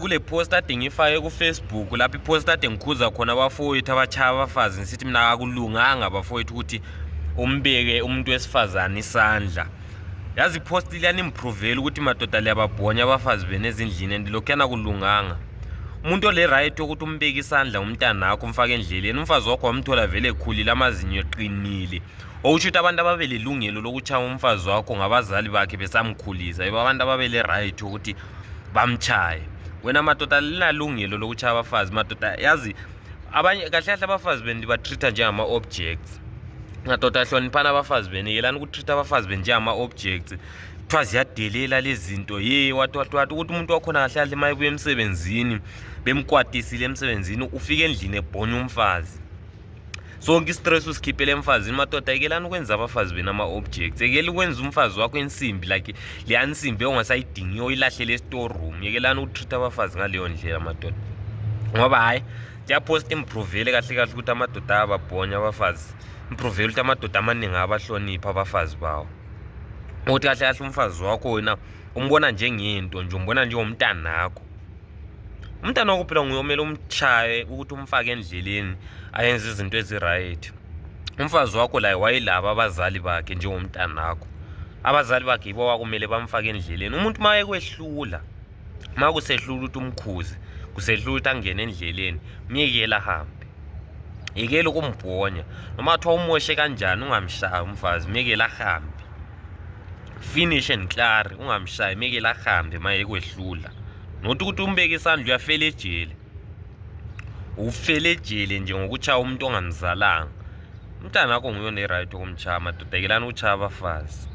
Kule post ade ngifake ku Facebook lapho ipost ade ngikhuza khona abafowethu abachaya abafazi ngisithi mina akulunganga abafowethu ukuthi umbeke umuntu wesifazana isandla. Yazi ipost liyani improvela ukuthi madoda liyababhonya abafazi benezindlini and lokhana kulunganga. Umuntu ole right ukuthi umbeke isandla umntana wakho umfake endleleni umfazi wakho wamthola vele ekhulile amazinyo eqinile. Okusho ukuthi abantu ababele lungelo lokuchaya umfazi wakho ngabazali bakhe besamkhulisa abantu ababele right ukuthi bamchaye. Wena madoda linalungelo lokuchaya abafazi madoda yazi abanye kahle kahle abafazi bendiba treata njengama objects. Madoda hloniphana abafazi benikelana ukutreat abafazi benjengama objects. Kuthiwa ziyadelela lezi zinto wathi ukuthi umuntu wakhona kahle kahle mayebuya emsebenzini bemkwatisile emsebenzini ufika endlini ebhonya umfazi. Sonke istress usikhiphele emfazini madoda yekelana ukwenza abafazi benama objects. Yekela ukwenza umfazi wakho ensimbi like le ansimbi ongasayidingi oyilahlele e-store room. Yekelana ukutreat abafazi ngaleyo ndlela madoda. Ngoba hayi siyapost improvele kahle kahle ukuthi amadoda ababhonya abafazi. Improvele ukuthi amadoda amaningi abahlonipha abafazi bawo. Ukuthi kahle kahle umfazi wakho wena umbona njengento nje umbona njengomntana wakho. Umntana wakho phela nguyomela umchaye ukuthi umfake endleleni ayenze izinto eziright. Umfazi wakho la wayilaba abazali bakhe njengomntana wakho. Abazali bakhe yibo wakumele bamfake endleleni. Umuntu maye kwehlula makusehlula ukuthi umkhuze kusehlula ukuthi angene endleleni miyekela hambe. Yekela ukumbhonya noma athiwa umoshe kanjani ungamshaya umfazi miyekela hambe. Finish and clear ungamshayi miyekela hambe maye kwehlula. Nothi ukuthi umbeke isandla uyafela ejele. Ufela ejele nje ngokuchaya umuntu ongamzalanga. Umntana wakho nguyona right ukumchaya madoda yekelana uchaya abafazi.